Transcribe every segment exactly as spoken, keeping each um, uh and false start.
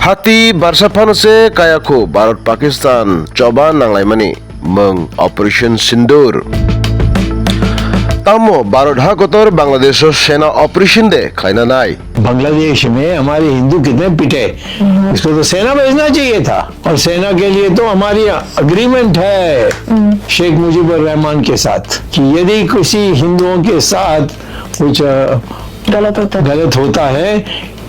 Hati barsa phano se kaya khu Bharat Pakistan choba nanglaimani mung Operation Sindoor. Tamo Bharat ha kotor Bangladesh o sena operation de khlaina nai. Bangladesh में हमारे हिंदू कितने पिटे, इसको तो सेना भेजना चाहिए था। और सेना के लिए तो हमारी अग्रीमेंट है शेख मुजीबुर रहमान के साथ कि यदि किसी हिंदुओं के साथ कुछ, अ, गलत होता है। गलत होता है,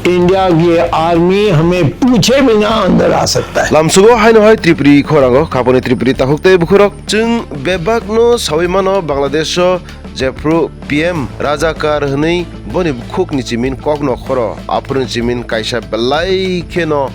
इंडिया की आर्मी हमें पूछे बिना अंदर आ सकता है। Lamsugo haino hai Tripuri khorango, khaponi Tripuri takhuk tei bukhurok. Chwng bebakno sawi mano Bangladesh o jephru P M Rajakar hwnwi boni bukhukni chimin kokno khoro, aphuruni chimin kaisa belai kheno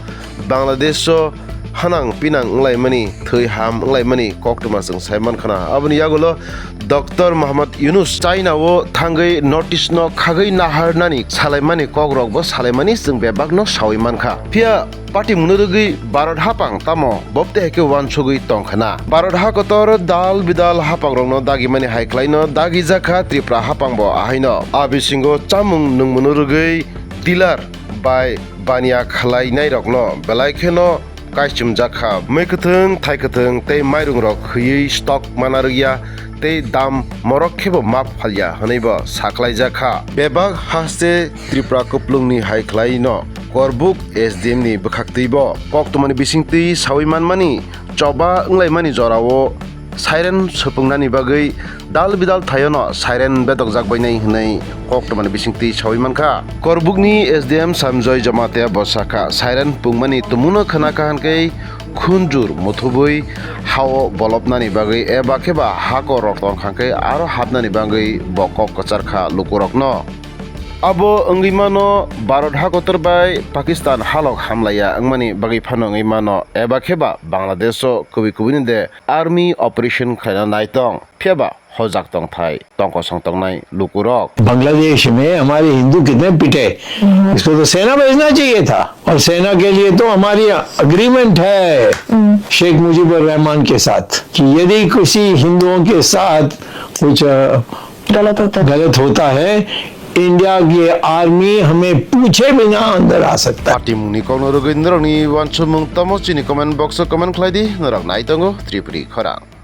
Bangladesh o hanang pinang wnglaimani, thwi ham wnglaimani koktwma chwng sai mankha na. Aboni yagulo Doctor Mohammad Yunus China o thangwi North East no khagwi naharnani salaimani kokrokbo salaimani chwng bebakno sawi mankha. Phiya patimungno rwgwi Bharat hapang tamo bobte hai khe uansugwi tongkha na. Bharat ha kotor dal bidal hapangrokno dagimani hai khlaino dagijakha Tripura hapangbo ahaino. A bisingo chamung nungmungno rwgwi dealer bai baniya khlainairokno belai kheno kaichumjak kha. Mwi kwthwng, thai kwthwng tei mairungrok khwiwi stock mana rwya tei dam morok khebo map phalya hwnwibo sakhlaijak kha. Bebak haste Tripura kuplungni hai khlaino Korbuk S D M ni bwkhaktwibo koktwmani bisingtwi sawi manmani choba wnglaimani jorao siren swpwngnani bagwi dal bidal thaiono siren bedokjak bainai hwnwi koktwmani bisingtwi sawi mankha. Korbukni S D M Samjoy Jamatia bo sakha, siren pungmani tumungno khna kha hwnkhe khunjur muthubwi hao bolopnani bagwi eba kheba hakorrok tongkha hwnkhe aro hapnani bagwi bo kok kwchar kha lukurokno. Abo wngwi mano Bharat hakotor bai Pakistan halok hamlaiya wngmani bagwi phano wngwi mano eba kheba Bangladesh o kubui kubui ni de army operation khlaina nai tong, phiya ba hojak tongthai tongkosong tongnai lukurok. Bangladesh में हमारे हिंदू कितने पिटे, इसको तो सेना भेजना चाहिए था। और सेना के लिए तो हमारी अग्रीमेंट है शेख मुजीबुर रहमान के साथ कि यदि किसी हिंदुओं के साथ कुछ, अ, गलत होता है। गलत होता है, इंडिया की आर्मी हमें पूछे बिना अंदर आ सकता है। Patimungni kokno rwgwi norokni uansukmung tamo chini comment box o comment khlai di, norok nai tongo Tripuri khorang.